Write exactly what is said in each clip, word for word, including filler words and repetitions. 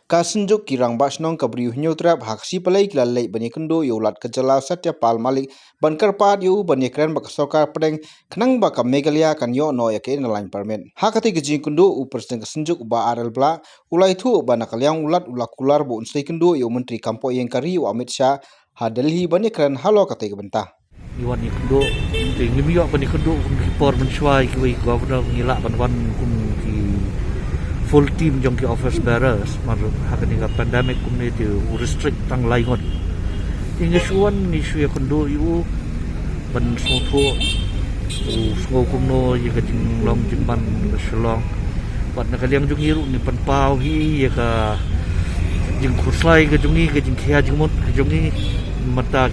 Ka Synjuk ki Rangbah Shnong ka Bri u Hynñiewtrep ha ka shi palei ki la leit ban ïakynduh ïa u Lat ka jylla Satya Pal Malik ban kyrpad ïa u ban ïakren bad ka sorkar pdeng khnang ba ka Meghalaya kan ïoh noh ïa ka Inner Line Permit. Ha katei ka jingkynduh u President ka Synjuk u Bah R L Blah u la ïathuh ba na ka liang u Lat u la kular ba un sa ïakynduh ïa u Myntri Kam Pohïing ka ri u Amit Shah ha Delhi ban ïakren halor katei ka bynta. Ngi wan ïakynduh, te ngim ïoh ban ïakynduh kum ki por mynshuwa ïa kiwei ki governor, ngi lah ban wan kum ki full team jong ki office bearers, namar ha kane ka pandemic kumne te u restrict tang lai ngut. Te ngi shu wan ngi shu ïakynduh ïa u ban sngewthuh u sngew kumno ïa ka jinglong jingman ka Shillong. Bad na ka liang jong ngi ruh ngi pynpaw hi ïa ka jingkhuslai ka jong ngi, ka jingkhia jingmut ka jong ngi, mynta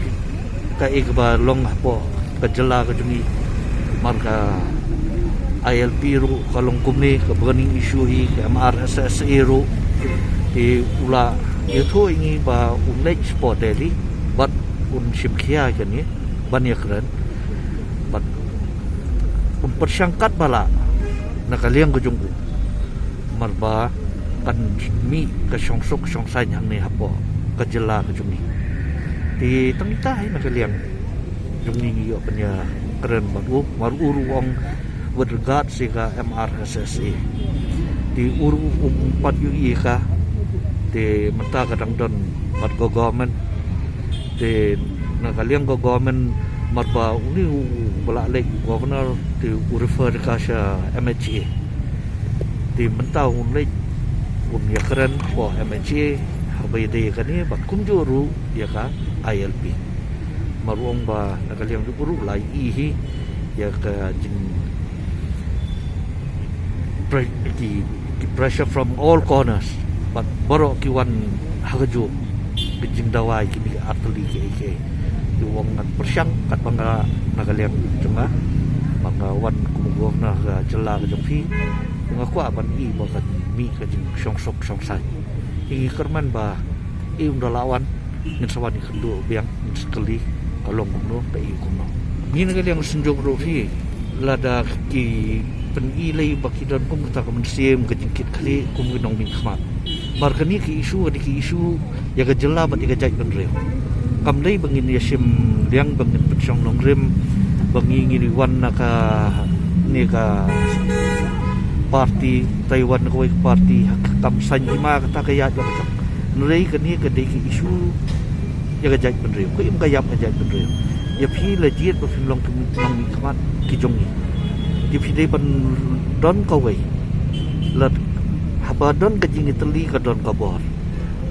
kaei kaba long hapoh ka jylla ka jong ngi. Namar ka I L P ruh ka long kumne, ka burning issue hi, ka M R S S A ruh. Te u la ïathuh ïa ngi ba un leit shapoh Delhi bad un shim khia ïa kane ban ïakren bad un pyrshang katba lah na ka liang ka jong u, namar ba kan mih ka shongsuk shongsaiñ hangne hapoh ka jylla ka jong ngi. Te tang ita hi na ka liang jong ngi ngi ïoh ban ïakren bad u, namar u ruh u ong with regards ïa ka M R S S A. Te u ruh um pat ïohi ïa ka, te mynta ka dang don bad ka government. Te na ka liang ka government, namar ba une u, uba la leit u governor te u refer ka sha M H A. Te mynta un leit un ïakren hapoh M H A haba ïadei ïa kane bad kumjuh ruh ïa ka I L P. Namar u ong ba na ka liang jong u ruh u la ïohi hi ïa ka jing pre-, ki, ki pressure from all corners. Bad baroh ki wan ha kajuh ka jingdawa ïa kine ki artylli kiei kiei. Te u ong ngan pyrshang katba nga lah na ka liang jong nga, ba nga wan kum u governor ka jylla ka jong phi, nga kwah ban ïohi ba kan mih ka jingshongsuk shongsaiñ. Te ngi kyrmen ba i um da lah wan, ngin sa wan ïakynduh biang, ngin sa kylli ka long kumno, ka i kumno. Ngi na ka liang Synjuk ruh phi, lada ki pyni lei ba ki don kum kata ka mynsiem ka jingkitkhlieh kum ki nongmihkhmat. Namar kane ka issue, kane ka issue ïa ka jylla bad ïa ka jaitbynriew. Kam dei ba ngin ïashim liang, ba ngin pynshong nongrim, ba ngi ngi wan na kane ka party, Taiwan kawei ka party, ha ka kam saiñ hima kata ka ïaid ba ka jong. Hynrei kane ka dei ka issue ïa ka jaitbynriew, ka im ka ïap ka jaitbynriew. Ïa phi la jied ba phin long ki nongmihkhmat ki jong ngi. Te phi dei ban don kawei. Lada haba don ka jingïatylli ka don ka bor.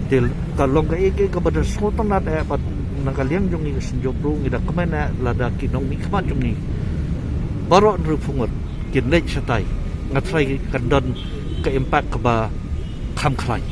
Te ka long kaei kaei kaba da sngewtynnat eh bad na ka liang jong ngi ka Synjuk ruh ngi da kmen eh lada ki nongmihkhmat jong ngi baroh hynriewphew ngut kin leit shatai, nga tharai kan don ka impact kaba kham khlaiñ.